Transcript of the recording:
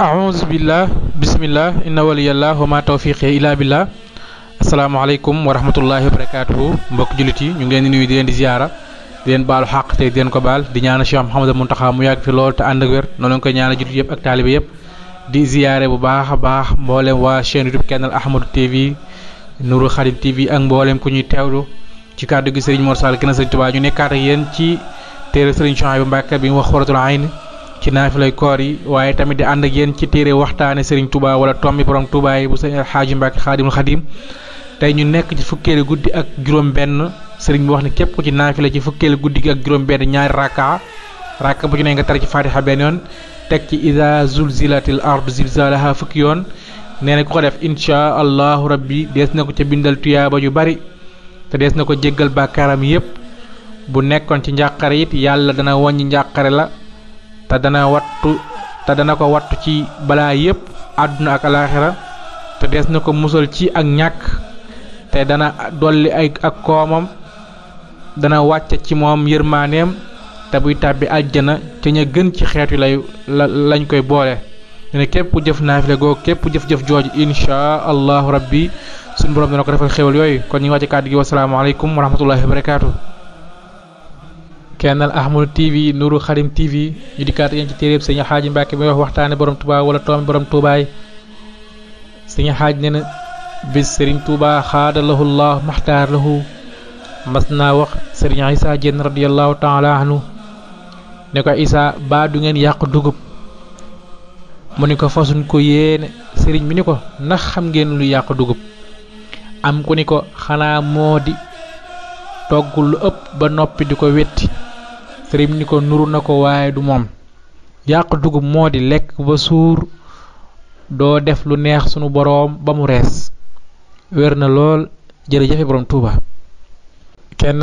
a'udzu billah bismillah inna waliyallah wa ma tawfiqi illa billah. Assalamualaikum warahmatullahi wabarakatuh. Mbokk julit yi ñu ngi leen di nuyu di leen di ziara di leen baalu xaq te di leen ko baal di ñaanal Cheikh Mouhamadou Mountakha mu yàgg fi lool te ànd ak wér noonu lañ koy ñaanal julit yëpp ak taalibe yëpp di ziare bu baax a baax mboolem waa chaîne YouTube Kennel Ahmadou TV Nourou Khadim TV ak mboolem ku ñuy teewlu ci kàddu gi Serigne Mor Sall kenn Serigne Touba ñu nekkaat ak yéen ci téere Serigne Souhaïbou Mbacké bi mu wax Xuratul Ayn ci naafilay koor yi waaye tamit di ànd ak yéen ci téere waxtaane Serigne Touba wala tombi borom Touba yi bu Serigne El Hadji Mbacké Khadimul Khadim tey ñu nekk ci fukkeelu guddi ak juróom benn Serigne bi wax ne képp ku ci naafila ci fukkeelu guddi gi ak juróom benn ñaari rakka bu ci ne nga tar ci Fatiha benn yoon teg ci iza zulzilatil ardu zilzalaha fukki yoon nee na ku ko def insha allahu rabbi dees na ko ca bindal tuyaaba yu bari te dees na ko jéggal bàkkaaram yépp bu nekkoon ci njàqare it yàlla dana wàññi njàqare la te dana ko wattu ci balaa yépp àdduna ak alaaxira te dees na ko musal ci ak ñàkk te dana dolli ay ak koomam dana wàcce ci moom yërmaaneem te buy tàbbi àjjana ca ña gën ci xeetu lañ koy boole ne képp jëf naafile googu képp jëf-jëf jooju insha allahu rabbi suñu borom dana ko defal xéwal yooyu kon ñu ngi wàcce kàddu gi wasalaamaaleykum wa rahmatullahi wa barakaatu. Kennel Ahmadou TV Nourou Khadim TV ñu dikkaat yéen ci téeréb Serigne Hadji Mbacké bi wax waxtaane borom Touba wala toomi borom Touba yi Serigne Hadji nee na bis Serigne Touba xaadalahu llah maxtaar lahu mas naa wax Serigne Issa Diène radiyallahu taala anhu ne ko Issa baa du ngeen yàq dugub mu ni ko fasuñ ko yéene Serigne bi ni ko ndax xam ngeen lu yàq dugub am ku ni ko xanaa moo di togg lu ëpp ba noppi di ko wetti Serigne ni ko nuru na ko waaye du moom yàq dugub moo di lekk ba suur doo def lu neex sunu boroom ba mu rees wér na lool jërëjëfe borom Touba kenn